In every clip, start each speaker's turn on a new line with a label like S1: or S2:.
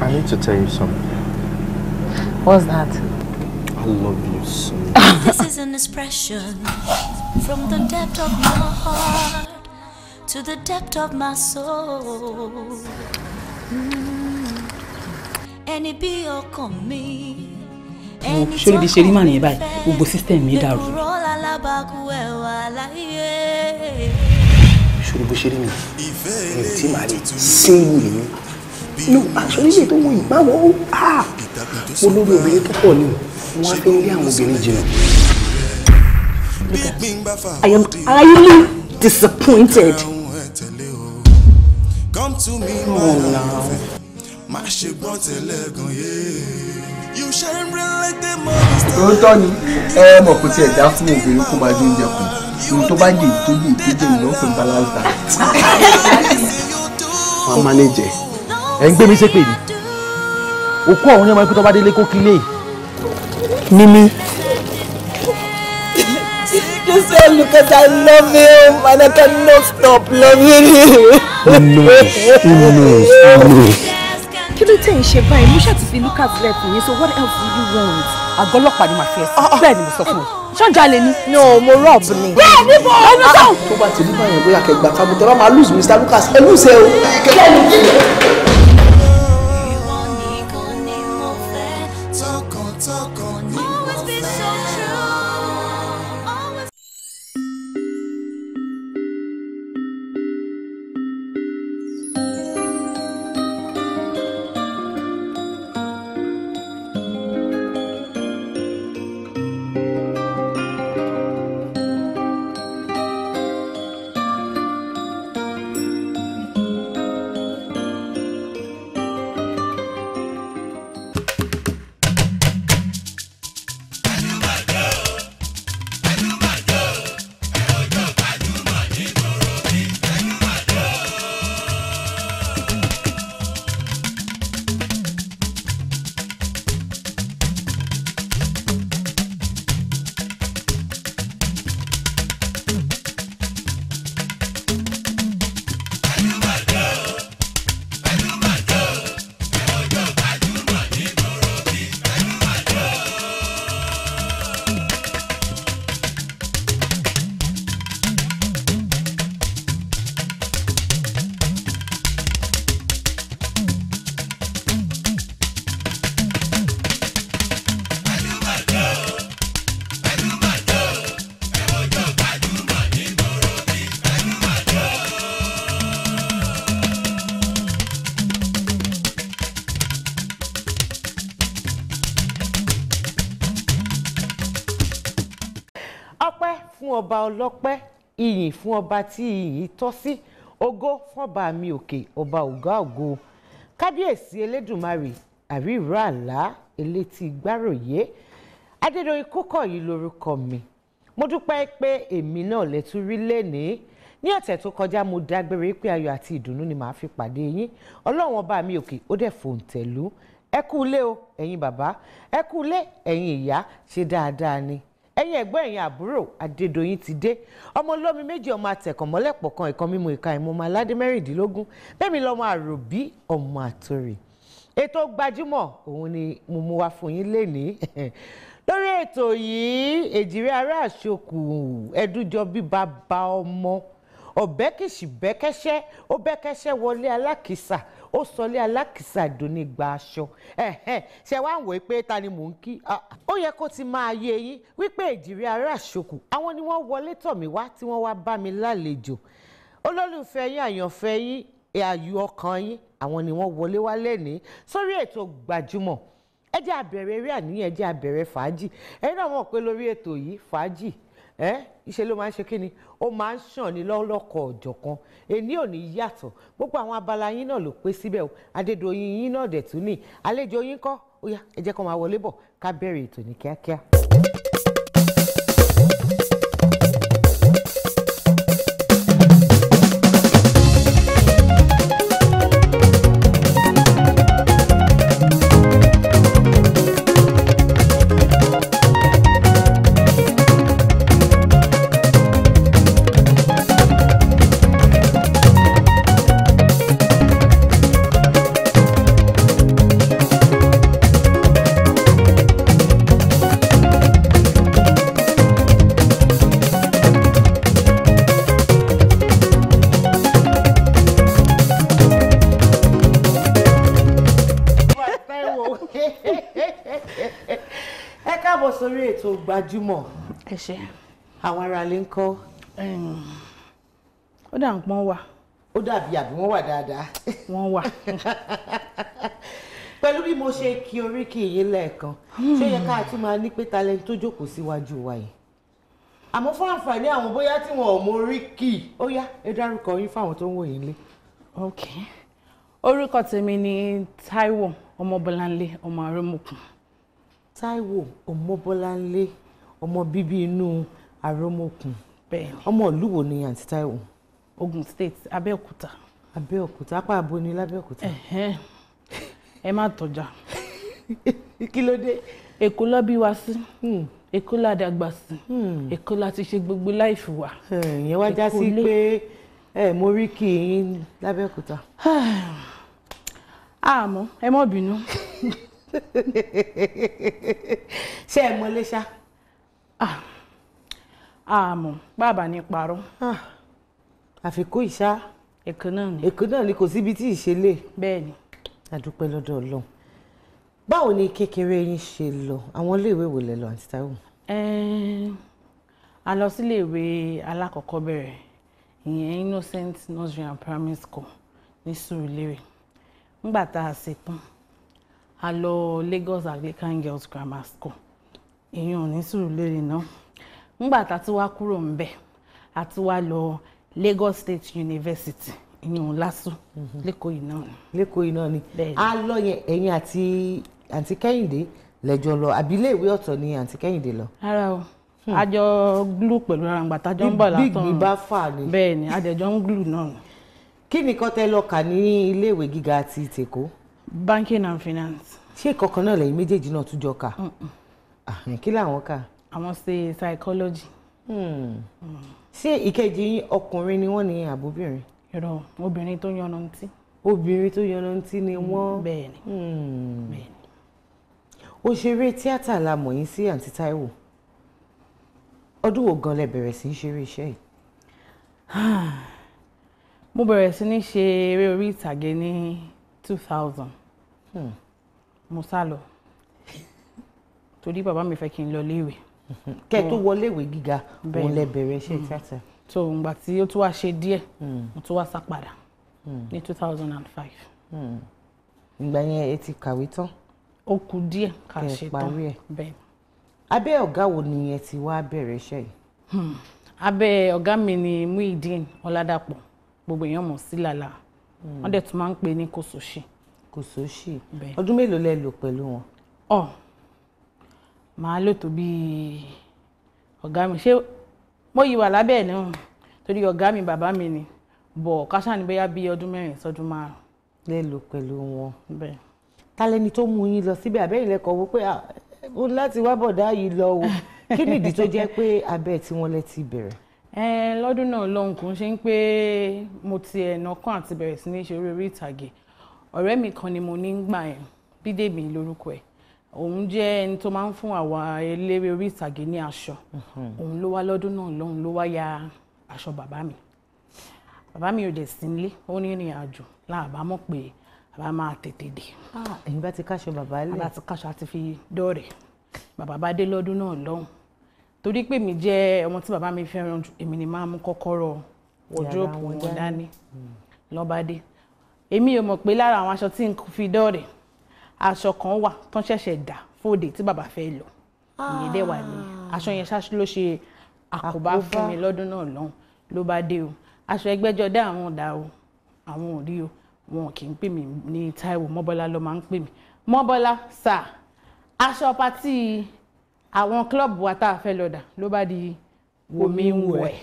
S1: I need to tell you something.
S2: What's that?
S1: I love you so much.
S3: This is an expression from the depth of my heart to the depth of my soul. Ẹni bí ọkàn mi.
S4: Ṣé ibi ṣe rí màá nìyẹn báyìí? Gbogbo system mi dàrú.
S5: Ṣé bó ṣe rí mi? Mi ò tí màá rí single lèmi. No, aṣọ nílé tó wọ̀nyí máa wọ̀ ó. Olórí obìnrin tó pọ̀ ni wọ́n á fi ń lé àwọn obìnrin jìnnà.
S4: I am highly disappointed.
S6: Come to me, my love.
S7: Òótọ́ ni ẹ mọ̀ kó tiẹ̀ dá fún obìnrin kó máa jẹ oúnjẹ kù. Ohun tó bá jẹ tó jẹ tó jẹ ìlú ọ̀pẹ̀ balance diet.
S5: Wọ́n á manage ẹ̀.
S8: Ẹ ń gbé mi ṣépè ni. Òkú ọ̀hún ni ọmọ ikú tó bá délé kó kílé.
S5: Mímí.
S9: Just say, Lucas, I love him and I cannot stop loving him.
S5: Who knows? Who knows? Who knows?
S2: Kí ló tẹ̀ ń ṣe báyìí? Mo ṣáà ti fi Lucas lẹ̀ fún yín, so what else do you want?
S4: Àgọ́ ọlọ́pàá ni màá fi ẹ sí. Bẹ́ẹ̀ ni mo sọ fún ẹ. Ṣọ́jà lè ní.
S9: No, mo rọ̀bù ni.
S4: Bẹ́ẹ̀ ni mo ẹnu sọ̀hún.
S5: Tó bá ti rí báyẹn bóyá kẹgbà kábù tẹ bá máa lose Mr. Lucas ẹ lose ẹ o.
S10: Ọba ọlọ́pẹ́, ìyìn fún ọba tí ìyìn tọ́ sí, ògo fún ọba mi òkè, ọba ọ̀gá ògo, kábíyèsí elédùnmarè, àríìró àlá elétí gbáròyé. Adédoyin Kúkọ̀yí lórúkọ mi. Mo dúpẹ́ pé èmi náà lẹ́tún rí lénìí. Ní ọ̀tẹ̀ tó kọjá mo dágbére pé ayọ̀ àti ìdùnnú ni màá fi pàdé yín. Ọlọ́run ọba mi òkè ó dẹ̀ fòǹtẹ̀lú. Ẹ kú ilé o ẹ̀yin bàbá, ẹ kú ilé ẹ̀yin ìyá, ṣe dáadáa ni. Ẹ̀yin ẹ̀gbọ́n ẹ̀yin àbúrò, Adédoyin ti dé. Ọmọ olómi méjì, ọmọ atẹ̀kànmọ́lẹ̀pọ̀ kan, ìkan mímu ìka ìmọ̀, ọmọ aládé 16. Bẹ́ẹ̀ mi lọ́mọ àròbí, ọmọ àtòrì. Ètò gbajúmọ̀ òun ni mo mú wá fún yín lénìí. Lórí ètò yìí, èjìrẹ́ ará àṣokù ẹ̀dújọ bí bàbá ọmọ. Ọ̀bẹ́kìṣì bẹ́kẹ́ṣẹ́, ó bẹ́kẹ́ṣẹ́ wọlé alákìsà, ó sọlé alákìsà dònígba aṣọ. Ṣe wá ń wò pé ta ni mò ń kí? Ó yẹ kó ti máa yé yín wípé èjìrẹ́ ará àṣokù àwọn ni wọ́n wọlé tọ̀ mí wá tí wọ́n wá bá mi lálejò. Olólùfẹ́ yín, àyànfẹ́ yín, àyù ọkàn yín, àwọn ni wọ́n wọlé wá lẹ́nìí sórí ètò gbajúmọ̀. Ẹ jẹ́ a bẹ̀rẹ̀ eré àníyàn, ẹ jẹ́ a bẹ̀rẹ̀ fàájì. Ẹ̀yin náà mọ̀ pé lórí ètò yìí fàájì ìṣe ló máa ń ṣe kí ni, ó máa ń ṣàn ní lọ́lọ́kọ̀ ọ̀jọ̀kan. Èní ò ní yàtọ̀, gbogbo àwọn abala yín náà ló pé síbẹ̀ o. Adédoyin yín náà dẹ̀ tún ní àlejò yín kọ́. Ó yá, ẹ jẹ́ kó máa wọlé bọ̀ ká bẹ̀rẹ̀ ètò ní kíákíá. Káàbọ̀ sórí ètò Gbajúmọ̀.
S4: Ẹ ṣé.
S10: Àwọn ará ilé ń kọ́?
S4: Ó dà ń pọ́n wà.
S10: Ó dàbí àbí wọ́n wà dáadáa?
S4: Wọ́n wà.
S10: Pẹ̀lú bí mo ṣe kí oríkì yín lẹ́ẹ̀kan, ṣé ó yẹ ká tún máa ní pé talent tó jókòó síwájú wa yìí? Àmọ́ fún àǹfààní àwọn bóyá tí wọn ò mọ oríkì, ó yá, ẹ dárúkọ yín fáwọn tó ń wò yín lé.
S4: Ok. Orúkọ tèmi ni Táíwò Ọmọbọ́láńlé ọmọ Arómọ̀kun.
S10: Táíwò Ọmọbọ́láńlé ọmọ bíbí inú Arómọ̀kun.
S4: Bẹ́ẹ̀ni.
S10: Ọmọ ìlú wo ni àǹtí Táíwò?
S4: Ogun State, Abẹ́òkúta.
S10: Abẹ́òkúta, apá abo ni lábẹ́òkúta.
S4: Ẹ má tọjà.
S10: Kí ló dé?
S4: Èkó ló bí wa sí. Èkó la dàgbà sí. Èkó la ti ṣe gbogbo láìfù wa.
S10: Ìyẹn wá já sí pé ẹ mo rí kí yín lábẹ́òkúta.
S4: Àmọ́ ẹ má bínú.
S10: Ṣé ẹ mọ Iléṣà?
S4: Àmọ́ bàbá ní parọ́.
S10: Àfikún ìṣá.
S4: Èkó náà ni.
S10: Èkó náà ni, kò síbi tí ìṣe lè.
S4: Bẹ́ẹ̀ni.
S10: A dúpẹ́ lọ́dọ̀ Ọlọ́run. Báwo ni kékeré yín ṣe lọ? Àwọn iléèwé wo lẹ lọ, àǹtí Táíwò?
S4: A lọ síléèwé alákọ̀ọ́kọ́bẹ̀rẹ̀, ìyẹn Innocent Nursery and Primary School ní Surulere. Nígbà tá a ṣe tán, a lọ Lagos Anglican Girls Grammar School, ìyẹn ò ní Surulere náà. Nígbà tá a ti wá kúrò ńbẹ̀, a ti wá lọ Lagos State University, ìyẹn LASU, lẹ́kọ̀ọ́ yìí náà ni.
S10: Lẹ́kọ̀ọ́ yìí náà ni. A lọ yẹn, ẹ̀yin àti àǹtí Kẹ́hìndé lẹ́jọ́ lọ, àbí iléèwé ọ̀tọ̀ ni àǹtí Kẹ́hìndé lọ?
S4: Rárá o, a jọ glue pẹ̀lú ara ìgbà tájọ́ ń bọ̀ látọ̀.
S10: Bí gbì bá fà ni.
S4: Bẹ́ẹ̀ ni, a jẹjọ́ ń glue náà ni.
S10: Kí ni kọ́ tẹ́ lọ kà ní iléèwé gíga ti tèkó?
S4: Banking and Finance.
S10: Ṣé kankan náà lẹ́yìn méjèèjì náà tún jọ kà? Kí làwọn kà?
S4: Àwọn ṣe psychology.
S10: Ṣé ìkejì yín ọkùnrin ni wọ́n ní àbóbìnrin?
S4: Irọ́, obìnrin tó yanrantí.
S10: Obìnrin tó yanrantí ni wọ́n.
S4: Bẹ́ẹ̀ni. Bẹ́ẹ̀ni.
S10: Òṣèré tíátà la mọ̀ yín sí, àǹtí Táíwò. Ọdún wo gan lẹ bẹ̀rẹ̀ sí í ṣeré iṣẹ́ yìí?
S4: Mo bẹ̀rẹ̀ sí ní ṣe eré orí ìtàgé ní 2000. Mo sá lọ torí bàbá mi fẹ́ kí n lọ léèwé.
S10: Kẹ́ tó wọlé ìwé gíga òun lẹ bẹ̀rẹ̀ iṣẹ́ tíátà.
S4: So ìgbà tí ó tún wá ṣe díẹ̀, mo tún wá sá padà ní 2005.
S10: Ìgbà yẹn ẹ ti kàwé tán?
S4: Ó kù díẹ̀ ká ṣe tán. Bẹ́ẹ̀.
S10: Abẹ́ ọ̀gá wo ni ẹ ti wá bẹ̀rẹ̀ iṣẹ́ yìí?
S4: Abẹ́ ọ̀gá mi ni Muideen Ọládàpọ̀, gbogbo èèyàn mọ̀ sí Làlá. Wọ́n dẹ̀ tún máa ń pè ní Kòsóṣì.
S10: Kòsóṣì. Ọdún mélòó lẹ lò pẹ̀lú wọn?
S4: Ọ̀ màá lò tó bíi ọ̀gá mi, ṣé mo yí wà lábẹ́ ẹ̀ náà torí ọ̀gá mi bàbá mi ni, bọ̀ káṣá ni bóyá bíi ọdún 4 sọ́dún 5.
S10: Lẹ lò pẹ̀lú wọn.
S4: Bẹ́ẹ̀.
S10: Ta lẹni tó mú yín lọ síbẹ̀? Àbẹ́yìn lẹ́kọ̀ọ́ wò pé ó láti wá bọ̀dá yìí lọ o. Kí nìdí tó jẹ́ pé abẹ́ tí wọ́n lẹ ti bẹ̀rẹ̀?
S4: Lọ́dún náà lọ́hùn, kò ń ṣe ń pé mo ti ẹ̀nà kan àti bẹ̀rẹ̀ sí ní ṣe orí ìtàgé. Ọ̀rẹ́ mi kan ni mo ní ń gbà yẹn, Bídèmí lórúkọ ẹ̀. Òun jẹ́ ẹni tó máa ń fún àwa eléré orí ìtàgé ní aṣọ. Òun ló wá lọ́dún náà lọ́hùn, ló wá ya aṣọ bàbá mi. Bàbá mi ò dẹ̀ sí nílé, ó ní ìrìn àjò, láàbá mọ̀ pé bàbá máa tètè dé.
S10: Ẹ̀yin bá ti káṣọ bàbá lẹ̀.
S4: Bàbá ti káṣọ àti fi dọ́ọ̀rẹ̀. Bàbá bá dé lọ́dún náà lọ́hùn. Torí pé mi jẹ́ ọmọ tí bàbá mi fẹ́ràn jù, èmi ni máa mú kọ́kọ́rọ́ wọ́dúrópù wọn dání lọ́ba dé. Èmi ò mọ̀ pé lára àwọn aṣọ tí n fi dọ́ọ̀rẹ̀, aṣọ kan wà tán ṣẹ̀ṣẹ̀ dà fóde tí bàbá fẹ́ lọ. Ìyẹn dẹ̀ wà ní aṣọ yẹn ṣáṣú ló ṣe àkóbá fún mi lọ́dún náà lọ́hùn. Ló bá dé o, aṣọ ẹgbẹ́jọdá àwọn ọ̀dà o, àwọn ò rí o, wọn kì í pè mí ní Táíwò, Mọ́bọ́lá ló máa ń pè mí. Mọ́bọ́lá sà, aṣọ patí àwọn klọ́ọ̀bù wa tá a fẹ́ lọ dà ló bá di wòmí ń wẹ̀.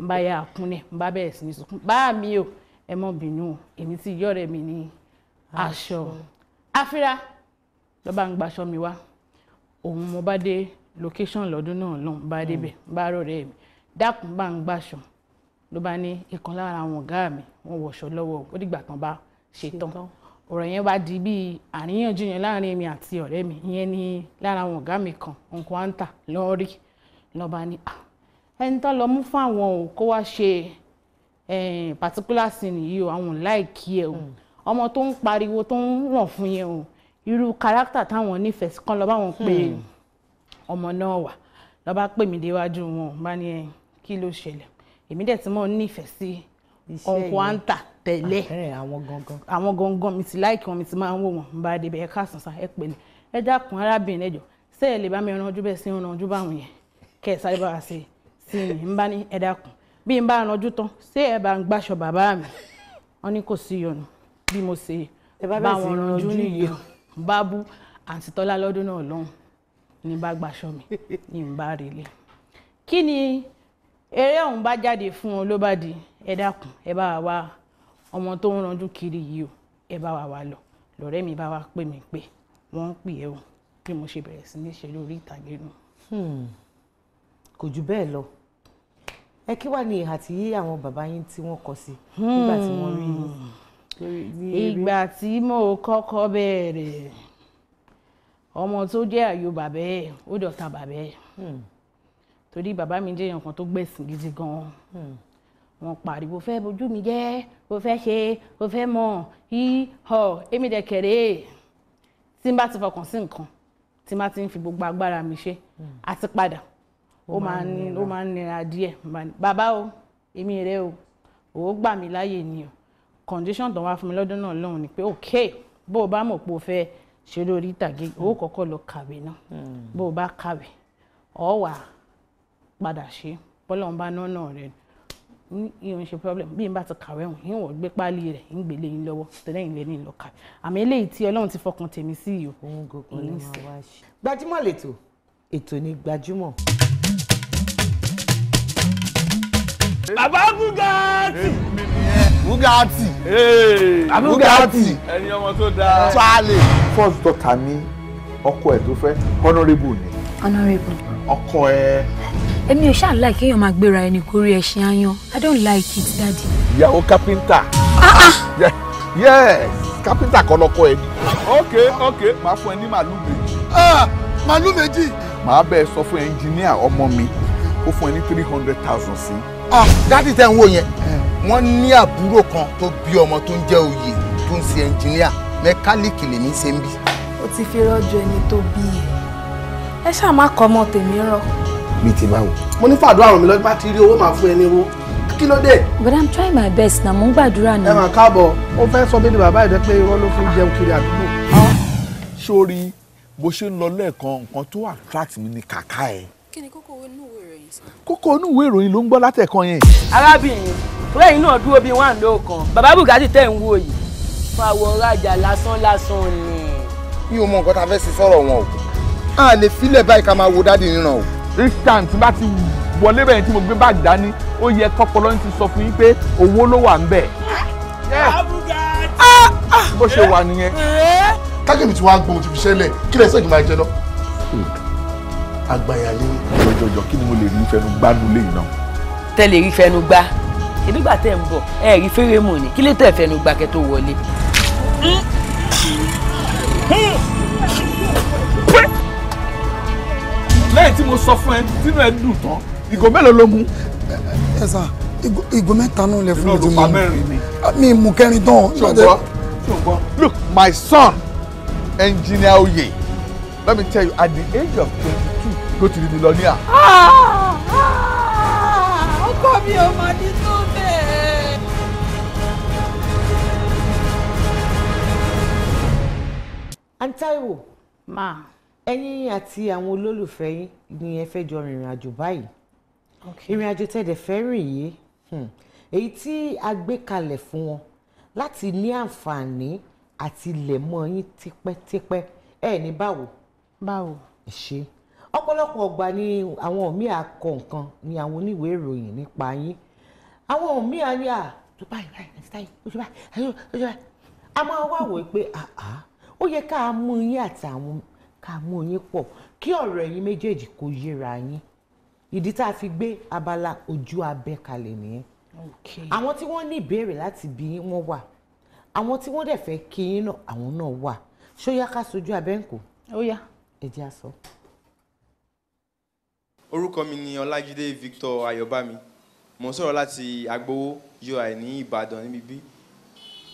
S4: N bá yà kúnlẹ̀, n bá bẹ̀rẹ̀ sí ní sunkún. Bá mi o, ẹ mọ́ bínú o, èmi ti yọ̀rẹ̀ mi ní aṣọ. Àfírà ló bá ń gbaṣọ mi wá. Òun mo bá dé location lọ́dún náà lọ́hùn, bá débẹ̀, bá rọ̀rẹ́ mi. Dákun bá ń gbaṣọ. Ló bá ní ìkan lára àwọn ọ̀gá mi, wọ́n wọṣọ lọ́wọ́, ó dìgbà tán bá ṣe tán. Ọ̀rọ̀ yẹn wá di bíi àríyànjiyàn láàrin èmi àti ọ̀rẹ́ mi. Ìyẹn ni lára àwọn ọ̀gá mi kan, Uncle Anta lọ́ọ́rí. Lọ́ba ní ẹni tó lọ mú fún àwọn ò kó wá ṣe particular scene yìí o, àwọn láìkí ẹ o. Ọmọ tó ń pariwo tó ń ràn fún yẹn o, irú kárátà táwọn nífẹ̀ẹ́ sí kan lọ bá wọn pé ọmọ náà wá. Ló bá pè mí déwájú wọn, bá ní ẹ kí ló ṣẹlẹ̀. Èmi dẹ̀ tí mo nífẹ̀ẹ́ sí Uncle Anta tẹ́lẹ̀. Àwọn gangan mi ti láìkí wọn, mi ti máa ń wò wọn. Bá a débẹ̀, ẹ káàsán sá, ẹ pẹ̀lẹ́, ẹ dákun arábìnrin, ẹ jọ̀ọ́, ṣé ẹ lè bá mi ranjú bẹ́ẹ̀ sí ranjú báwọn yẹn, kẹ́ ẹ sáré bá wa ṣe sí mi. Ń bá ní ẹ dákun, bí n bá ranjú tán, ṣé ẹ bá ń gbàṣọ bàbá mi? Wọ́n ní kò sí ìyọnu. Bí mo ṣe bá wọn ranjú nìyẹn, bá bú àǹtí Tọ́lá lọ́dún náà lọ́hùn, ní bá gbàṣọ mi, ní n bá relé. Kí ni eré ọ̀hún bá jáde fún wọn ló bá di ẹ dákun, ẹ bá wa wá ọmọ tó ń ranjú kiri yìí o, ẹ bá wa wá lọ. Lọ̀rẹ́ mi bá wa pè mí pé wọ́n ń pè ẹ́ o. Bí mo ṣe bẹ̀rẹ̀ sí ní ṣe lórí ìtàgé nù.
S10: Kò jù bẹ́ẹ̀ lọ. Ẹ kí wàá ní ìhà tí àwọn bàbá yín tí wọ́n kọ sí nígbà tí wọ́n rí yín?
S4: Ìgbà tí mo kọ́kọ́ bẹ̀rẹ̀, ọmọ tó jẹ́ àyò bàbá ẹ̀ ó dọ̀tá bàbá ẹ̀, torí bàbá mi jẹ́ èèyàn kan tó gbẹ̀sìn gidi gan-an. Wọ́n pariwo fẹ́ bojú mi jẹ́, o fẹ́ ṣe, o fẹ́ mọ̀ í họ. Èmi dẹ̀ kẹ̀rẹ́, tí n bá ti fọkàn sí nǹkan, tí n bá ti ń fi gbogbo agbára mi ṣe, àti padà ó máa ń nira díẹ̀. Bàbá o, èmi rẹ o, ò gbà mí láàyè ni o. Condition tó wá fún mi lọ́dún náà lọ́hùn ni pé ok, bó o bá mọ̀ pé o fẹ́ ṣe lórí ìtàgé, o kọ́kọ́ lọ kàwé náà. Bó o bá kàwé, ọ wà padà ṣe bọ́lá ń bá náà rẹ ní ìhun ṣe problem. Bí n bá ti kàwé hùn, ìwọ̀n gbé páálí rẹ̀ ń gbélé yín lọ́wọ́, tẹ́lẹ̀ yín lé ní ìlọ kàwé. Àmì eléyìí tí Ọlọ́run ti fọkàn tèmi sí yìí o.
S10: Gbajúmọ̀ lètò, ètò ní gbajúmọ̀.
S11: Bàbá Bugatti.
S7: Bugatti. Bugatti.
S11: Ẹni ọmọ tó dáa.
S7: Tuale.
S12: First daughter mi, ọkọ ẹ̀ tó fẹ́, honourable ni.
S3: Honourable.
S12: Ọkọ ẹ̀.
S3: Èmi ò ṣáà like kéèyàn máa gbéra ẹni kórí ẹṣin aáyán. I don't like it, daddy.
S12: Ìyàwó kápẹ́ńtà. Yes, kápẹ́ńtà kọ́ lọ́kọ ẹ ni. Ok ok, màá fún ẹ ní màálù méjì.
S7: Màálù méjì.
S12: Màá bẹ́ẹ̀ sọ fún ẹnjìníà ọmọ mi, ó fún ẹ ní 300,000 sí.
S7: Dádì tẹ́ ń wò yẹn, wọ́n ní àbúrò kan tó bí ọmọ tó ń jẹ́ oyè tó ń ṣe ẹnjìníà, mẹkáníìkì lèmi ṣe ń bí.
S13: Ó ti fi rọ́jò ẹni tó bí ẹ ṣáà má kọ́ ọmọ tèmi rọ.
S7: Bí ti báwo. Mo ní fàdúrà ràn mí lọ́jọ́ bá ti rí owó màá fún ẹ ní owó, kí ló dé.
S3: But I'm trying my best na, mo ń gbàdúrà náà.
S7: Ẹ máa káàbọ̀, ó fẹ́ sọ bí ni bàbá ìdẹ́ pé irọ́ ló fi ń jẹun kiri àdúgbò.
S12: Sórí bó ṣe ń lọ lẹ́ẹ̀kan, nǹkan tó attract mi ni kàkà ẹ̀.
S13: Kí ni kókó inú ìwé ìròyìn sọ?
S12: Kókó inú ìwé ìròyìn ló ń gbọ́ látẹ̀kan yẹn.
S9: Arábìnrin, lẹ́yìn náà dúró bíi wọ́n àná kan, bàbá Bugatti tẹ̀ ń wò yìí, fáwọn rajà lásán lásán ni.
S7: Mi ò mọ nǹkan tá a fẹ́ ṣe sọ̀rọ̀ wọn o, a lè filẹ̀ báyìí ká máa wo dádì níran o.
S12: Instant tí bá ti wọlé bẹ́ẹ̀ tí mo gbé báàgì dání, ó yẹ kọ́pọlọ́ ti sọ fún yín pé owó ló wà ń bẹ̀. Bó ṣe wà nìyẹn.
S7: Kájọ̀mí tí wàá gbóhun ti fi ṣẹlẹ̀, kí lẹ́sẹ̀ kí máa jẹ lọ. Àgbàyà ni.
S12: Jọjọjọ, kí ni mo lè rí fẹnu gbánú lẹ́yìn náà?
S9: Tẹ́ lè rí fẹnu gbá. Ìbígbà tẹ́ ń bọ̀, ẹ rí fẹ́rẹ́mù ni, kí lè tẹ̀ fẹnu gbá kẹ́ tó wọlé.
S12: Lẹ́yìn tí mo sọ fún ẹ, tínú ẹ dùn tán, ìgò mélòó ló mú?
S14: Ẹ sà, ìgò mẹ́ta náà lẹ fún mi tí
S12: mo mú.
S14: Mi mú kẹrin tán.
S12: Ṣùgbọ́n, ṣùgbọ́n, look, my son, Engineer Oye, let me tell you, at the age of 22, ló ti di millionaire.
S13: Ọkọ mi ò mọ̀ ní tó bẹ́ẹ̀.
S10: Àǹtí Táíwò,
S4: Ma.
S10: Ẹ̀yin àti àwọn olólùfẹ́ yín ni ẹ fẹ́ jọ rìnrìn àjò báyìí. Ìrìn àjò tẹ̀dẹ̀ fẹ́ rìn yìí, èyí tí a gbé kalẹ̀ fún wọn láti ní àǹfààní àti lẹ̀ mọ́ yín tipẹ́tipẹ́. Ẹ ní báwo?
S4: Báwo?
S10: Ẹ ṣe. Ọ̀pọ̀lọpọ̀ ọgbà ni àwọn míì á kọ nǹkan ní àwọn oníwèé ìròyìn nípa yín. Àwọn míì á ní à tó báyìí báyìí àti táyì ó ṣe báyìí ó ṣe báyìí. A máa wá wò pé àá ó yẹ ká mú yín àtàwọn ká mú yín pọ̀ kí ọ̀rọ̀ ẹ̀yin méjèèjì kó yéra yín. Ìdí tá a fi gbé abala ojú abẹ́ kalẹ̀ nìyẹn. Àwọn tí wọ́n ní ìbéèrè láti bi yín wọ́n wà. Àwọn tí wọ́n dẹ̀ fẹ́ kí yín náà àwọn náà wà. Ṣó yá ká sojú abẹ́ ń kò?
S4: Ó yá.
S10: Ẹ jẹ́ á sọ.
S15: Orúkọ mi ni Ọlájídé Victor Ayọ̀bámi. Mo ń sọ̀rọ̀ láti Agbowó UI ní Ìbàdàn níbi bí.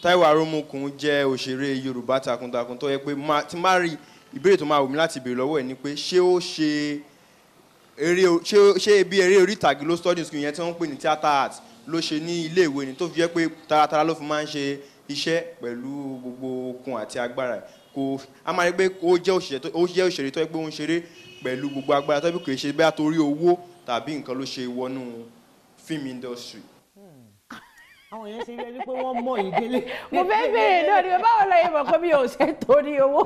S15: Táíwò Arómokùn jẹ́ òṣèré Yorùbá takuntakun tó yẹ pé tí má rí Ìbéèrè tó máa wù mí láti béèrè lọ́wọ́ ẹ̀ ni pé ṣé ó ṣe eré, ṣé bí eré orí ìtàgé ló study school yẹn tí wọ́n ń pè ní theatre art ló ṣe ní ilé ìwé ni, tó fi jẹ́ pé taratara ló fi máa ń ṣe iṣẹ́ pẹ̀lú gbogbo okun àti agbára ẹ̀. Kò a máa rí pé ó jẹ́ òṣèré tó yẹ pé ó ń ṣeré pẹ̀lú gbogbo agbára, tó yẹ pé kò ṣe bẹ́ẹ̀ torí owó tàbí nǹkan ló ṣe wọnú film industry.
S10: Àwọn èèyàn ṣe rí ẹni pé wọ́n mọ̀ yìí délé.
S4: Mo fẹ́ béèrè náà ni báwo la yẹ mọ̀ pé mi ò ṣe torí owó.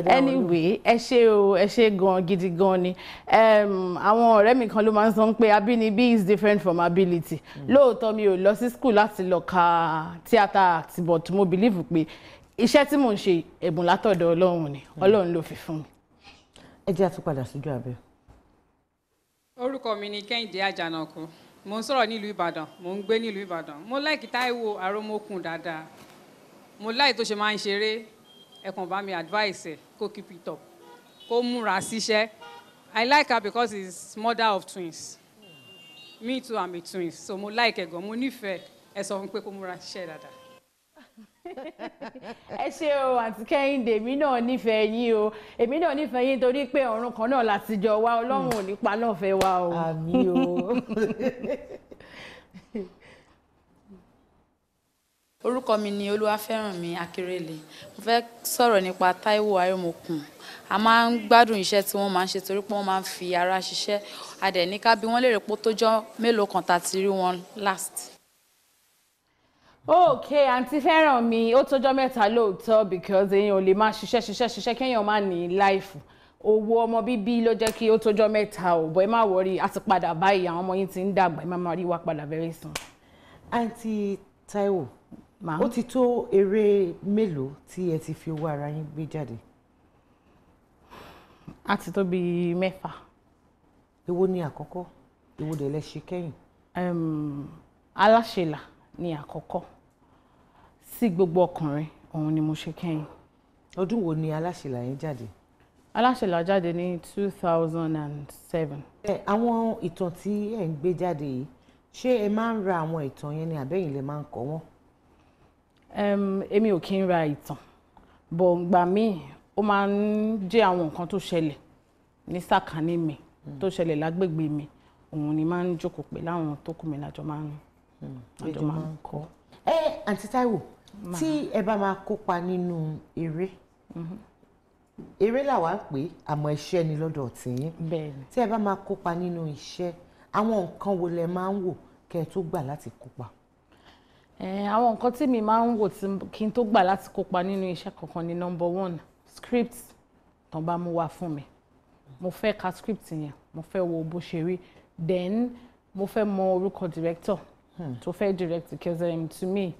S4: Anyway, ẹ ṣé o, ẹ ṣé gan gidi gan ni. Àwọn ọ̀rẹ́ mi kan ló máa ń sọ pé abínibí is different from ability. Lóòótọ́ mi ò lọ sí school láti lọ ka theatre art, but mo believe pé iṣẹ́ tí mò ń ṣe ẹ̀bùn látọ̀dọ̀ Ọlọ́run ni, Ọlọ́run ló fi fún mi.
S10: Ẹ jẹ́ àtúpadà sójú abẹ́.
S16: Orúkọ mi ni Kẹ́hìndé Àjànàkú. Mo ń sọ̀rọ̀ nílùú Ìbàdàn, mo ń gbé nílùú Ìbàdàn. Mo like Táíwò Àròmọkùn dáadáa. Mo like tó ṣe máa ń ṣeré. Ẹ kàn bá mi advice ẹ̀ kó keep it up, kó múra síṣẹ́. I like her because he's mother of twins. Me too, I'm a twin, so mo like ẹ̀ gan. Mo nífẹ̀ẹ́ ẹ, sọ fún pé kó múra síṣẹ́ dáadáa.
S4: Ẹ ṣé o, àǹtí Kẹ́hìndé, èmi náà nífẹ̀ẹ́ yín o, èmi náà nífẹ̀ẹ́ yín torí pé ọ̀run kan náà láti jọ wá. Ọlọ́run ò ní pa náà fẹ́ wa o.
S10: Àmín o.
S17: Orúkọ mi ni Olúwafẹ́rànmi Akérèlé. Mo fẹ́ sọ̀rọ̀ nípa Táíwò Àròmọkùn. A máa ń gbádùn iṣẹ́ tí wọ́n máa ń ṣe torí pé wọ́n máa ń fi ara ṣiṣẹ́. A dẹ̀ ní ká bí wọ́n lè rí pé ó tójọ́ mélòó kan tá a ti rí wọn last.
S4: Ok, àǹtí fẹ́ràn mi, ó tọ́jọ́ mẹ́ta lóòótọ́, because èèyàn ò lè máa ṣiṣẹ́ ṣiṣẹ́ ṣiṣẹ́ kéèyàn má ní life. Owó ọmọ bíbí ló jẹ́ kí ó tọ́jọ́ mẹ́ta ò bọ́. Ẹ má worry, a ti padà báyìí. Àwọn ọmọ yín ti ń dàgbà, ẹ má máa rí wa padà very soon.
S10: Àǹtí Táíwò, ó ti tó eré mélòó tí ẹ ti fi owó ara yín gbé jáde?
S4: A ti tó bíi 6.
S10: Èwo ni àkọ́kọ́, èwo dẹ̀ lẹ ṣe kẹ́yìn?
S4: Aláṣelà ni àkọ́kọ́. Sí gbogbo ọkùnrin òun ni mo ṣe kẹ́yìn.
S10: Ọdún wo ni Aláṣelà yẹn jáde?
S4: Aláṣelà jáde ní 2007.
S10: Ẹ àwọn ìtàn tí ẹ ń gbé jáde yìí, ṣé ẹ máa ń ra àwọn ìtàn yẹn ni àbẹ́yìn lẹ máa ń kọ wọ́n?
S4: Èmi ò kí ń ra ìtàn, bọ̀ ìgbà míì ó máa ń jẹ́ àwọn nǹkan tó ṣẹlẹ̀ ní sàkání mi, tó ṣẹlẹ̀ lágbègbè mi, òun ni máa ń jókòó pẹ̀lú àwọn tó kù mí lájọ máa ń kọ́.
S10: Ẹ àǹtí Táíwò, tí ẹ bá máa kópa nínú eré, eré làwa ń pè, àmọ́ iṣẹ́ ni lọ́dọ̀ tìyín. Tí ẹ bá máa kópa nínú iṣẹ́, àwọn nǹkan wo lẹ máa ń wò kẹ́ ẹ tó gbà láti kópa?
S4: Àwọn nǹkan tí mi máa ń wò kí n tó gbà láti kópa nínú iṣẹ́ kankan ni number one, script tán bá mú wá fún mi. Mo fẹ́ ka script yẹn, mo fẹ́ wo bó ṣe rí, then mo fẹ́ mọ orúkọ director tó fẹ́ direct, because to me,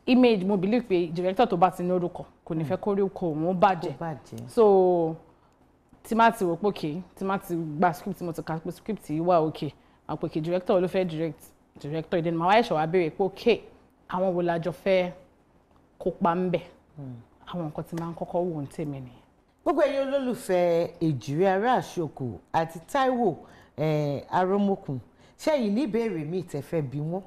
S4: image, mo believe pé director tó bá ti ní orúkọ kò ní fẹ́ kó orúkọ òun bàjẹ́. So tí má ti wò pé okay, tí má ti gba script, mo ti ka pé script yìí wà okay, àwọn pé director ló fẹ́ direct, director ìdẹ́nu màá wá ẹ̀ṣọ́ wa béèrè pé okay, àwọn wo la jọ fẹ́ kópa ń bẹ̀. Àwọn nǹkan tí máa ń kọ́kọ́ wò ń tèmi nìyẹn.
S10: Gbogbo ẹ̀yin olólùfẹ́ Èjìrẹ́ Ará Àṣokò àti Táíwò Àròmọkùn, ṣẹ́yìn ní ìbéèrè míì tẹ́ fẹ́ bi wọ́n,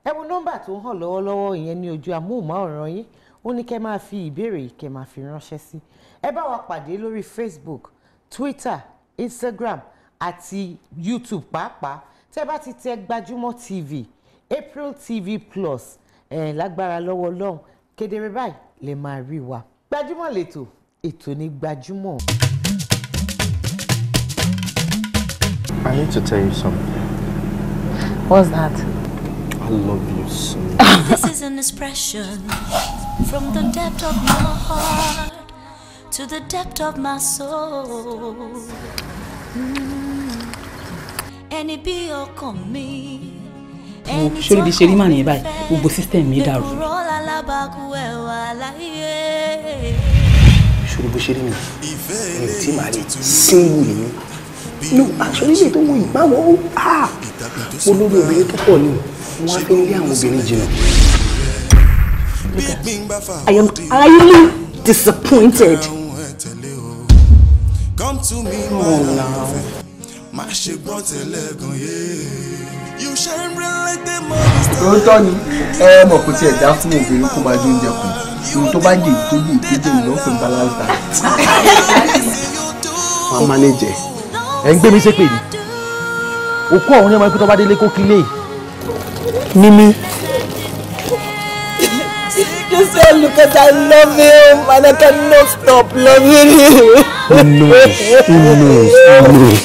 S10: ẹ wo nọ́mbà tó ń hàn lọ́wọ́lọ́wọ́ ìyẹn ní ojú amóhùnmáwòrán yín. Ó ní kẹ́ máa fi ìbéèrè yìí kẹ́ máa fi ránṣẹ́ sí. Ẹ bá wa pàdé lórí Facebook, Twitter, Instagram àti YouTube pàápàá. Tẹ́ bá ti tẹ Gbajúmọ̀ TV, April TV Plus, lágbára lọ́wọ́ Ọlọ́run, kedere báyìí lè máa rí wa. Gbajúmọ̀ lẹ́tọ̀, ètò ní Gbajúmọ̀.
S1: I need to tell you something.
S13: What's that?
S1: I love you so much.
S3: This is an expression from the depth of my heart to the depth of my soul. Ẹni bí ọkàn mi.
S18: Ṣé ibi ṣe rí màá nìyẹn báyìí, gbogbo system mi dàrú.
S5: Ṣòro bó ṣe rí mi, mi ò tí màá rí single ni mí. No, actually ilé tó wọ yìí máa wọ ó. Olórí obìnrin tó pọ̀ ni wọ́n á fi ń lé àwọn obìnrin jìnnà.
S2: I am highly disappointed.
S19: Come to me, my love. Má ṣe gbọ́ tẹ́lẹ̀ gan yé. You shine bright like the morning star.
S7: Tòótọ́ ni, ẹ mọ̀ kò tiẹ̀ dá fún obìnrin kó máa jẹ oúnjẹ kù. Ohun tó bá jẹ tó jẹ tó jẹ ìlú ọ̀pẹ balance diet.
S5: Wọ́n á manage ẹ̀.
S8: Ẹ̀ ń gbé mi ṣépè ni. Òkú ọ̀hún ni ọmọ ikú tó bá délé kó kílé.
S5: Mímí.
S9: Just say, Lucas, I love him and I cannot stop loving him.
S5: Who knows? Who knows? Who knows?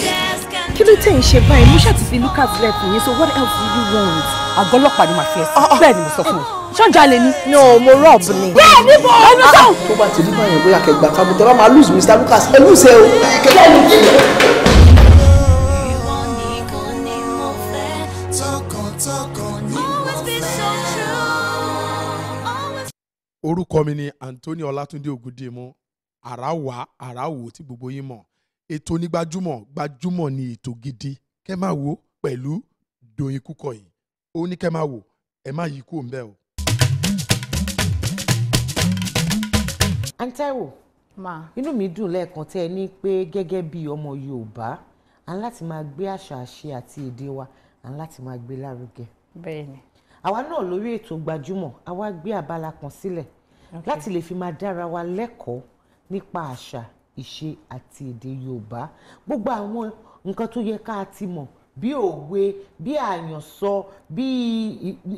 S2: Kí ló tẹ̀ ń ṣe báyìí? Mo ṣáà ti fi Lucas lẹ̀ fún yín, so what else do you want?
S18: Àgọ́ ọlọ́pàá ni màá fi ẹ sí. Bẹ́ẹ̀ ni mo sọ fún ẹ. Ṣọ́jà lè ní.
S2: No, mo rọ̀b ni.
S18: Bẹ́ẹ̀ ni mo ẹnu sọ.
S5: Tó bá ti rí báyẹn bóyá kẹgbà kábù tẹ bá máa lose Mr. Lucas ẹ lose ẹ o.
S20: Orúkọ mi ni Anthony Ọlátúndé Ògúndìmú, àràwà àràwò tí gbogbo yín mọ̀. Ètò ní gbajúmọ̀, gbajúmọ̀ ni ètò gidi. Kẹ́ máa wò pẹ̀lú Doyin Kúkọ̀yí. Ó ní kẹ́ máa wò, ẹ má yí kúrò ńbẹ̀ o.
S10: Aunty Táíwò, inú mi dùn lẹ́ẹ̀kan tẹ́ ẹ ní pé gẹ́gẹ́ bí ọmọ Yorùbá, à ń láti máa gbé àṣà àṣe àti èdè wa, à ń láti máa gbé lárugẹ.
S4: Bẹ́ẹ̀ni.
S10: Àwa náà lórí ètò gbajúmọ̀, àwa gbé abala kan sílẹ̀ láti lè fi máa dára wa lẹ́kọ̀ọ́ nípa àṣà, ìṣe àti èdè Yorùbá. Gbogbo àwọn nǹkan tó yẹ ká ti mọ̀ bí òwe, bí àyànsọ, bí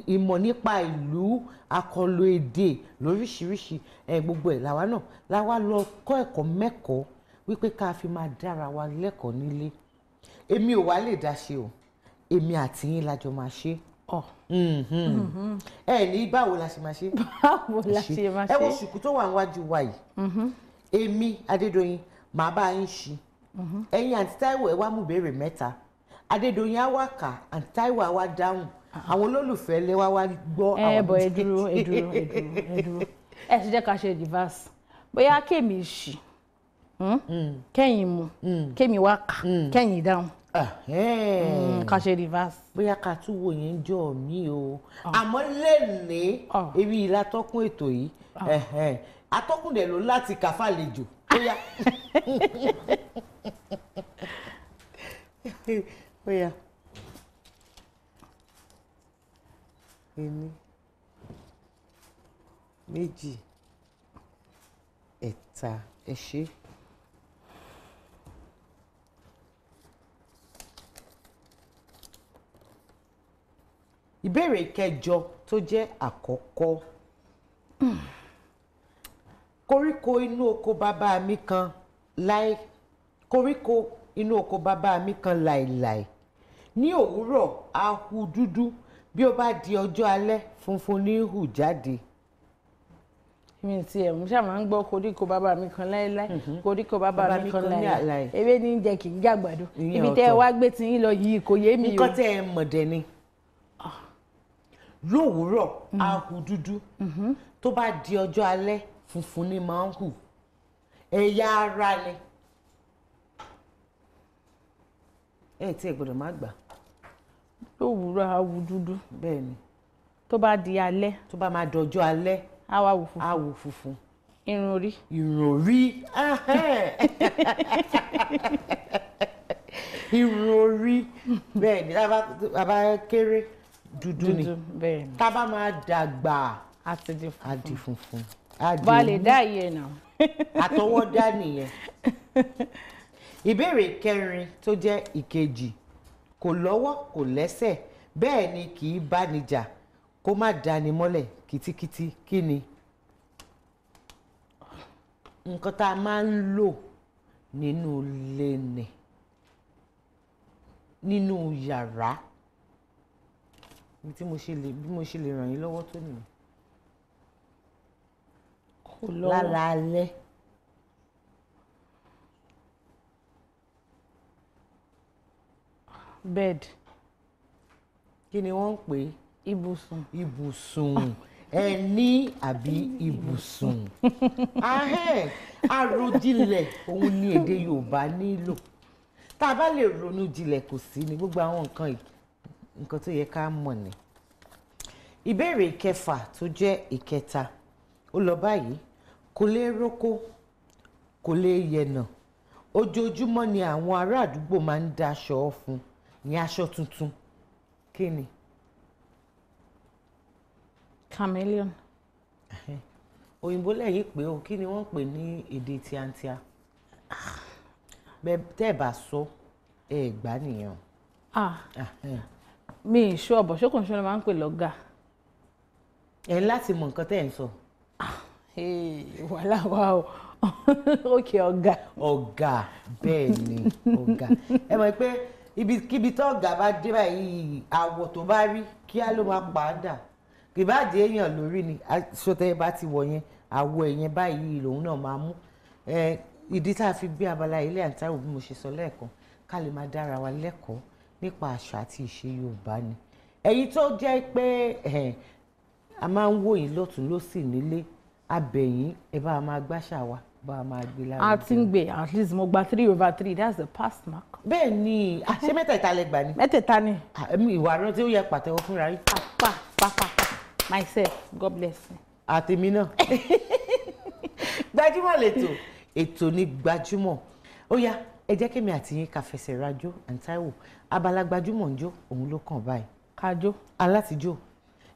S10: ìmọ̀ nípa ìlú, àkànlò èdè lóríṣiríṣi, gbogbo ẹ̀ làwa náà làwa lọ kọ́ ẹ̀kọ́ mẹ́kọ̀ọ́ wípé ká fi máa dára wa lẹ́kọ̀ọ́ nílé. Èmi ò wá lè dá ṣe o, èmi àti yín la jọ máa ṣe. Ẹ ní báwo la ṣe máa ṣe?
S4: Báwo la ṣe máa ṣe?
S10: Ẹ wo ṣùkú tó wà níwájú wa yìí. Èmi Adédoyin màá bá yín ṣí. Ẹ̀yin Aunty Táíwò ẹ wá mú ìbéèrè mẹ́ta. Adédoyin á wá kà, Aunty Táíwò á wá dáhùn. Àwọn olólùfẹ́ lé wá wá gbọ́ àwọn.
S4: Ẹ bọ̀ ẹ dúró ẹ dúró ẹ dúró ẹ dúró. Ẹ ṣe jẹ́ ká ṣe reverse. Bóyá kémi ṣì, kẹ́yìn mu, kémi wá kà, kẹ́yìn dáhùn. Ká ṣe reverse.
S10: Bóyá ká tún wò yẹn jọ mí o. Àmọ́ lẹ́nìí, èmi ìlà tọ́kùn ètò yìí. Atọ́kùn dẹ̀ ló láti kà fàlejò. Bóyá. Bóyá. 1, 2, 3, ẹ ṣé. Ìbéèrè kẹjọ tó jẹ́ àkọ́kọ́. Koríko inú oko bàbá mi kan láì koríko inú oko bàbá mi kan láìláì. Ní òwúrọ̀ á hu dúdú, bí ó bá di ọjọ́ alẹ́ funfun ní hù jáde.
S4: Mi ti ẹ̀ mú ṣáà máa ń gbọ́ koríko bàbá mi kan láéláé, koríko bàbá mi kan láéláé. Ewé ní jẹ kì í jàgbàdo. Ibi tẹ́ ẹ wá gbé tí yín lọ yìí kò yé mi o.
S10: Nǹkan tẹ́ ẹ mọ̀ dẹ̀ ni. Lówùúrọ̀ á hu dúdú, tó bá di ọjọ́ alẹ́ funfun ni máa ń hù. Ẹ̀yà ara ni. Ẹ tí ẹ gbọ́dọ̀ má gbà.
S4: Lówùúrọ̀ á hu dúdú.
S10: Bẹ́ẹ̀ni.
S4: Tó bá di alẹ́.
S10: Tó bá máa dọjọ́ alẹ́.
S4: Á wá wù funfun.
S10: Á wù funfun.
S4: Irun orí.
S10: Irun orí. Irun orí. Bẹ́ẹ̀ni, tá bá kéré dúdú ni.
S4: Bẹ́ẹ̀ni.
S10: Tá bá máa dàgbà.
S4: Á ti di funfun.
S10: Á di funfun.
S4: Bá lè dá ìyẹn náà.
S10: Àtọwọ́dá nìyẹn. Ìbéèrè kẹrin tó jẹ́ ìkejì. Kò lọ́wọ́ kò lẹ́sẹ̀, bẹ́ẹ̀ ni kì í báni jà, kó má dani mọ́lẹ̀ kìtìkìtì. Kí ni? Nǹkan tá a máa ń lò nínú ilé ni, nínú yàrá. Bí mo ṣe lè ràn yín lọ́wọ́ tó nìyẹn.
S4: Kò lọ́wọ́.
S10: Lálaalẹ́.
S4: Bed.
S10: Kí ni wọ́n ń pè é?
S4: Ibùsùn.
S10: Ibùsùn. Ẹní àbí ibùsùn. Àròjinlẹ̀ òun ni èdè Yorùbá nílò. Tá a bá lè ronú jinlẹ̀ kò sí ní gbogbo àwọn nǹkan yìí, nǹkan tó yẹ ká mọ̀ ni. Ìbéèrè kẹfà tó jẹ́ ìkẹta ó lọ báyìí. Kò lè rókó, kò lè yẹ̀nà. Ojoojúmọ́ ni àwọn ará àdúgbò máa ń daṣọ fún ní aṣọ tuntun. Kí ni?
S4: Chameleon.
S10: Òyìnbó lẹ́yìn pé o, kí ni wọ́n ń pè ní èdè tíátíá? Tẹ́ ẹ bá sọ ẹ gbà nìyẹn.
S4: Mi ì ṣú ọ̀bọ̀ ṣókùn ṣọlá máa ń pè lọ́gà.
S10: Ẹ láti mọ nǹkan tẹ́ ẹ̀ ń sọ.
S4: Wàhálà wà o. Ókè, ọ̀gá.
S10: Ọ̀gá, bẹ́ẹ̀ ni, ọ̀gá. Ẹ mọ̀ pé ibikíbi tó ọ̀gá bá dé báyìí, àwọ̀ tó bá rí kíá ló máa pa á dà. Kì bá jẹ́ èèyàn lórí ni aṣọ tẹ́ bá ti wọ̀ yẹn, àwọ̀ ẹ̀yẹn báyìí lòun náà máa mú. Ìdí tá a fi gbé abala ilé Àǹtí Táíwò bí mo ṣe sọ lẹ́ẹ̀kan, ká lè máa dára wa lẹ́kọ̀ọ́ nípa àṣà àti ìṣe Yorùbá ni. Ẹ̀yin tó jẹ́ pé a máa ń wò yín lọ́tùn lósì nílé, abẹ̀yìn ẹ bá a máa gbáṣà wa, bá a máa gbé lárugẹ.
S4: A ti ń gbé, at least mo gba 3/3, that's the pass mark.
S10: Bẹ́ẹ̀ ni, ṣé mẹ́tẹ̀ẹ̀ta lẹ gbà ni?
S4: Mẹ́tẹ̀ẹ̀ta ni.
S10: Ìwà rántí ó yẹ pàtẹ́wọ́ fúnra yín.
S4: Pa pa pa myself, God bless me.
S10: Àtèmi náà. Gbajúmọ̀ lètò, ètò ní gbajúmọ̀. Ó yá, ẹ jẹ́ kémi àti yín ká fẹsẹ̀ rajó. Àǹtí Táíwò, abala gbajúmọ̀ ń jó, òun ló kàn báyìí.
S4: Kájó.
S10: Alátijó.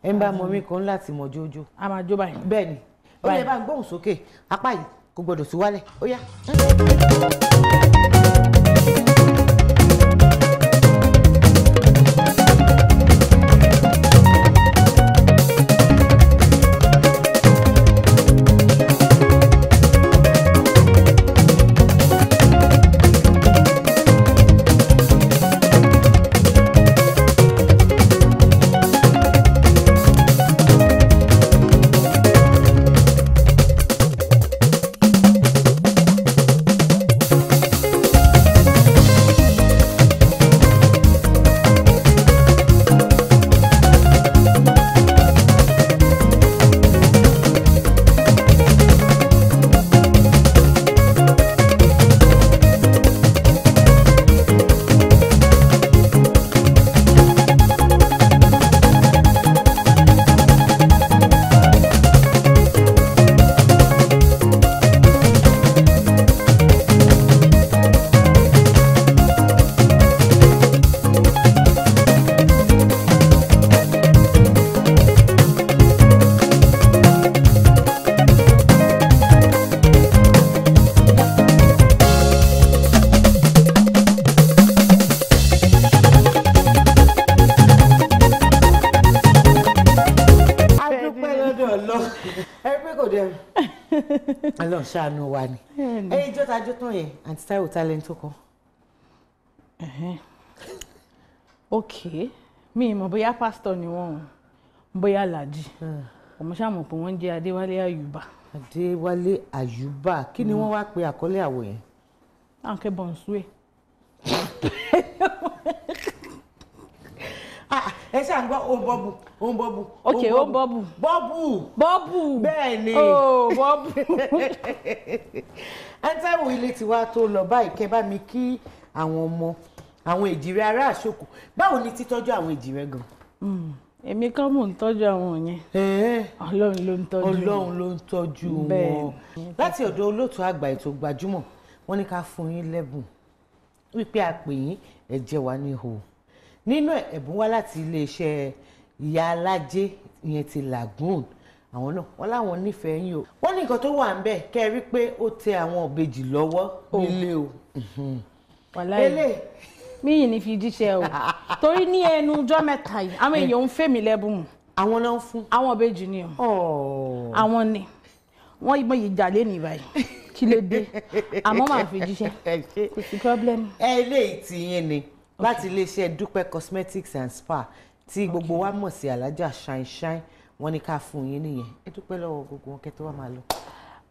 S10: Ẹ ń bá mọ orin kan láti mọ jójó.
S4: A máa jó báyìí.
S10: Bẹ́ẹ̀ ni, ó lè bá ń gbóhùn sókè, apá yìí kò gbọdọ̀ sí wálẹ̀, ó yá. Ọlọ́run ṣàánú wa ni. Ẹyin jọ́ta jó tán yẹn, Àǹtí Táíwò, talent tó kọ.
S4: Ok, mi mọ̀ bóyá pásítọ̀ ni wọ́n o, bóyá aláàjì. Ọmọ ṣáà mọ̀ pé wọ́n ń jẹ́ Adéwálé Àyùbá.
S10: Adéwálé Àyùbá, kí ni wọ́n wá pe àkọlé àwọ̀ yẹn?
S4: Àǹkẹ́ Bọ̀nsúè.
S10: Ẹ ṣáà ń gbọ́ ó ń bọ́bù, ó ń bọ́bù.
S4: Ok, ó ń bọ́bù.
S10: Bọ́bù.
S4: Bọ́bù.
S10: Bẹ́ẹ̀ ni.
S4: Ó bọ́bù.
S10: Àǹtí Táíwò, ilé tiwa tó lọ báyìí, kẹ́ bá mi kí àwọn ọmọ, àwọn èjìrẹ́ ará àṣokù. Báwo ni títọ́jú àwọn èjìrẹ́ gan?
S4: Èmi kọ́ mò ń tọ́jú àwọn yẹn. Ọlọ́run ló ń tọ́jú wọn.
S10: Ọlọ́run ló ń tọ́jú wọn. Láti ọ̀dọ̀ olóòtú àgbà ètò gbajúmọ̀, wọ́n ní ká fún yín lẹ́bùn wípé a pè yín, ẹ jẹ́ wa ní hò. Nínú ẹ̀bùn wá láti iléeṣẹ́ ìyá alájẹ ìyẹn ti Lagoon. Àwọn náà wọ́n láwọn nífẹ̀ẹ́ yín o. Wọ́n ní nǹkan tó wà ń bẹ̀ kẹ́ ẹ rí pé ó tẹ àwọn ìbejì lọ́wọ́ nílé o.
S4: Wàláhì mi yìí ní fi jíṣẹ́ o, torí ní ẹnu ọjọ́ mẹ́ta yìí àwọn èèyàn ń fẹ́ mi lẹ́bùn.
S10: Àwọn náà ń fún.
S4: Àwọn ìbejì ni o. Àwọn ni wọ́n mọ ìjà lé ní báyìí, kí ló dé? Àmọ́ màá fi jíṣẹ́, kò sí problem.
S10: Ẹ ilé ìtìyín ni láti iléeṣẹ́ Dúpẹ́ Cosmetics and Spa tí gbogbo wa mọ̀ sí Alájà Shine Shine, wọ́n ní ká fún yín nìyẹn. Ẹ dúpẹ́ lọ́wọ́ gbogbo wọn kẹ́ tó wá máa lọ.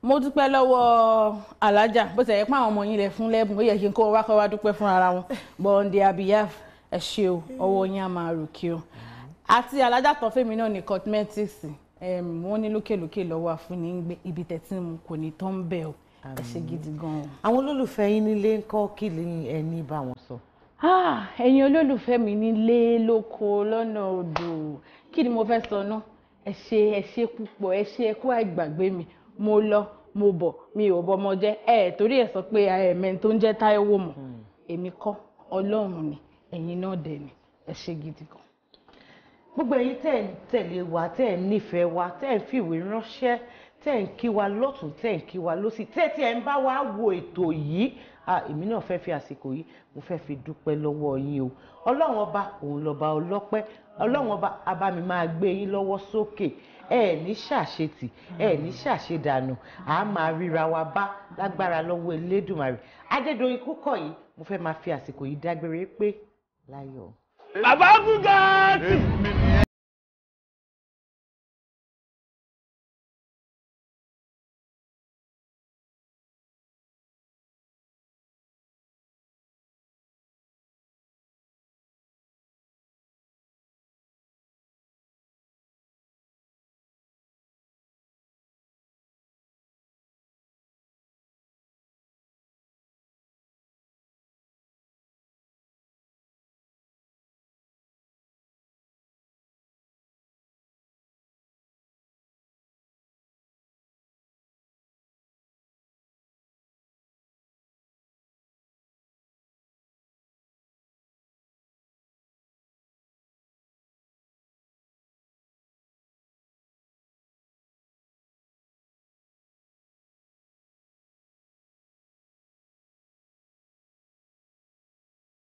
S4: Mo dúpẹ́ lọ́wọ́ Alájà, bó ti yẹ pé àwọn ọmọ yín lẹ fún lẹ́bùn, ó yẹ kí n kó wá kó wá dúpẹ́ fún ara wọn, but on their behalf, ẹ ṣé o, ọwọ́ yín á máa ròkè o. Àti Alájà tó fẹ́mi náà ní cosmetics, wọ́n ní lókèlókè lọ́wọ́ àfúnni ń gbé ibi tẹ̀tí mu kò ní tán bẹ́ẹ̀ o. Ẹ ṣé gidi gan-an.
S10: Àwọn olólùfẹ́ yín nílé ń kọ́, kí ni ẹni bá wọn sọ?
S4: Ẹ̀yin olólùfẹ́ mi nílé lóko lọ́nà odò, kí ni mo fẹ́ sọ náà? Ẹ ṣé, ẹ ṣé púpọ̀, ẹ ṣé, ẹ kú àìgbàgbé mi. Mo lọ, mo bọ̀, mi ò bọmọ jẹ́. Ẹ torí ẹ sọ pé ẹ̀mẹ́ tó ń jẹ́ Táíwò mọ̀, èmi kọ́, Ọlọ́run ni, ẹ̀yin náà dẹ̀ ni. Ẹ ṣé gidi gan.
S10: Gbogbo ẹ̀yin tẹ́ ń tẹ̀lé wa, tẹ́ ń nífẹ̀ẹ́ wa, tẹ́ ń fìwé ránṣẹ́, Tẹ́ ń kí wa lọ́tún, tẹ́ ń kí wa lọ́sì, tẹ́ tí ẹ ń bá wa wo ètò yìí. Èmi náà fẹ́ fi àsìkò yìí, mo fẹ́ fi dúpẹ́ lọ́wọ́ yín o. Ọlọ́run ọba òun lọ́ba ọlọ́pẹ́. Ọlọ́run ọba á bá mi máa gbé yín lọ́wọ́ sókè. Ẹ ní ṣàṣetì, ẹ ní ṣàṣedànù, à máa ríra wa bá lágbára lọ́wọ́ Elédùmarè. Adédoyin Kúkọ̀yí, mo fẹ́ máa fi àsìkò yìí dágbére pé láyọ̀.
S11: Bàbá Bugatti.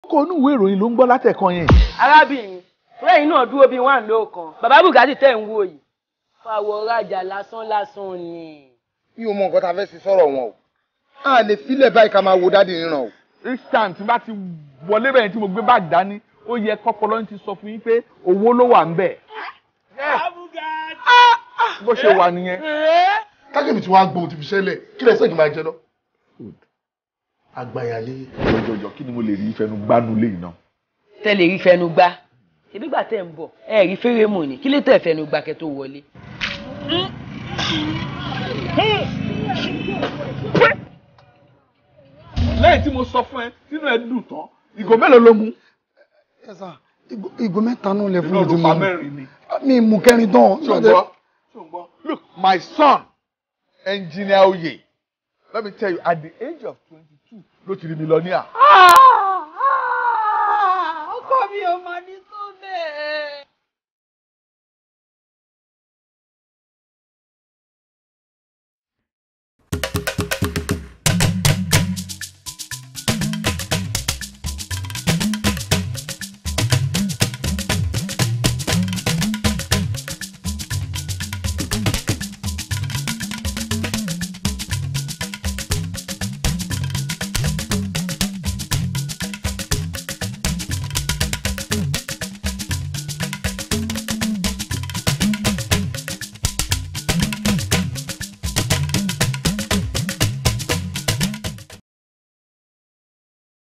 S12: Kókó inú ìwé ìròyìn ló ń gbọ́ látẹ̀kan yẹn.
S9: Arábìnrin, lẹ́yìn náà dúró bíi wà lóòkan. Bàbá Bugatti tẹ̀ ń wò yìí, fàwọ̀ rajà lásán lásán ni.
S7: Mi ò mọ nǹkan tá a fẹ́ ṣe sọ̀rọ̀ wọn o. A lè filẹ̀ báyìí ká máa wo dáàdì ríran o.
S12: Each time tí n bá ti wọlé bẹ́ẹ̀ tí mo gbé báàgì dání, ó yẹ kọ́pọlọ́ ti sọ fún yín pé owó ló wà ń bẹ̀. Bó ṣe wà nìyẹn.
S21: Kákẹ́mi tí wàá gbóhùn ti fi ṣẹlẹ̀, kí lẹ́sẹ̀ kí n máa jẹ lọ. Àgbàyàlé.
S12: Jọjọjọ, kí ni mo lè rí fẹnu gbánú lé iná?
S9: Tẹ́ lè rí fẹnu gbá. Ṣebí gbà tẹ́ ń bọ̀, ẹ rí fẹ́rẹ́mù ni, kí lè tẹ̀ fẹnu gbá kẹ́ tó wọlé?
S12: Lẹ́yìn tí mo sọ fún ẹ, tínú ẹ dùn tán, ìgò mélòó ló mú?
S14: Ẹ sà, ìgò mẹ́ta náà lẹ fún mi tí mo
S12: mú.
S14: Mi mú kẹrin tán.
S12: Ṣùgbọ́n, look, my son, Engineer Oye, let me tell you, at the age of 22, ló ti di millionaire.